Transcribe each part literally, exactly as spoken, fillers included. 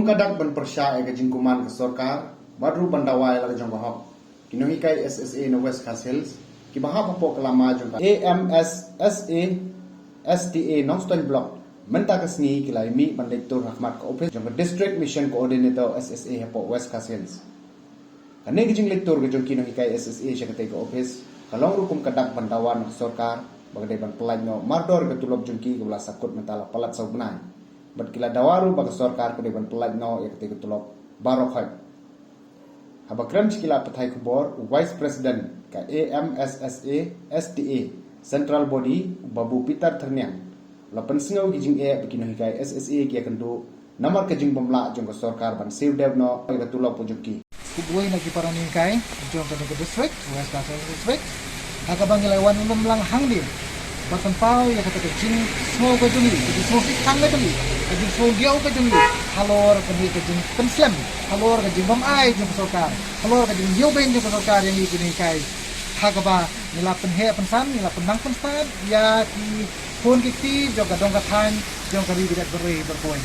Ka dak ban pyrshah ïa ka jingkuman ka sorkar bad ruh ban dawa ïa la ka jong ka hok, ki nonghikai S S A na West Khasi Hills kiba hap hapoh ka lama jong ka A M S S A S T A Nongstoiñ Block mynta ka sngi ki la ïa mih ban leit tur ha khmat ka ophis jong ka District Mission Coordinator S S A hapoh West Khasi Hills. Kane ka jingleit tur ka jong ki nonghikai S S A sha katei ka ophis ka long ruh kum ka dak ban dawa na ka sorkar ba ka dei ban pyllait noh mardor ïa ka tulop jong ki kaba la sahkut mynta la palat saw bnai. Bad ki la dawa ruh ba ka sorkar ka dei ban pyllait noh ïa katei ka tulop baroh khoit. Haba kren sha ki lad pathai khubor, u Vice President ka A M S S A S T A Central Body, u Babu Peter Thyrniang, u la pynsngew ki jingeh ba ki nonghikai S S A ki ïakynduh namar ka jingbymlah jong ka sorkar ban siew dep noh ïa ka tulop ka jong ki. Kumjuh na ki para nonghikai jong kane ka district, West Khasi Hills District, ha kaba ngi la wan lum lang hangne ban pynpaw ïa kata ka jingsngew ka jong ngi, ka jingsngewsih tang ka jong ngi, ka jingsngewdiaw ka jong ngi halor kane ka jingpynslem, halor ka jingbym ai jong ka sorkar, halor ka jingïewbeiñ jong ka sorkar ïa ngi ki nonghikai. Ha kaba ngi la pynheh pynsan, ngi la pynnang pynsan ïa ki khun ki kti jong ka dong ka thaiñ, jong ka ri ba ïeit ba roi ba roi.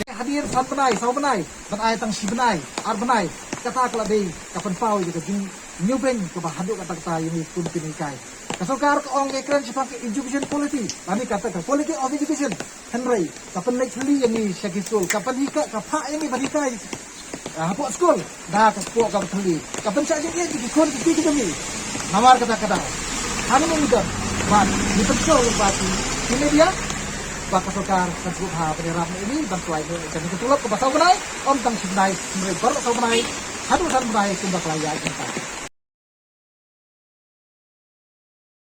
Te hadien san bnai, saw bnai, ban ai tang shi bnai, ar bnai, kata ka la dei ka pynpaw ïa ka jingïewbeiñ kaba haduh katta katta ïa ngi kum ki nonghikai. Ka sorkar ka ong ka kren shaphang ka education quality, lane kata ka quality of education. Hynrei ka pynleit thylli ïa ngi sha ki skul, ka pynhikai, ka phah ïa ngi ban hikai, ah, hapoh skul da ka kpoh kaba thylli, ka pynshah jingïeit ïa ki khun ki kti ki jong ngi. Namar kata ka daw, hangne ngi don bad ngi pynshoi lyngba ki media ba ka sorkar kan sngewbha ban ïarap ïa ngi ban pynlait noh ïa kane ka tulop kaba saw bnai, ym tang shi bnai, hynrei baroh saw bnai haduh san bnai kumba ka la ïaid mynta.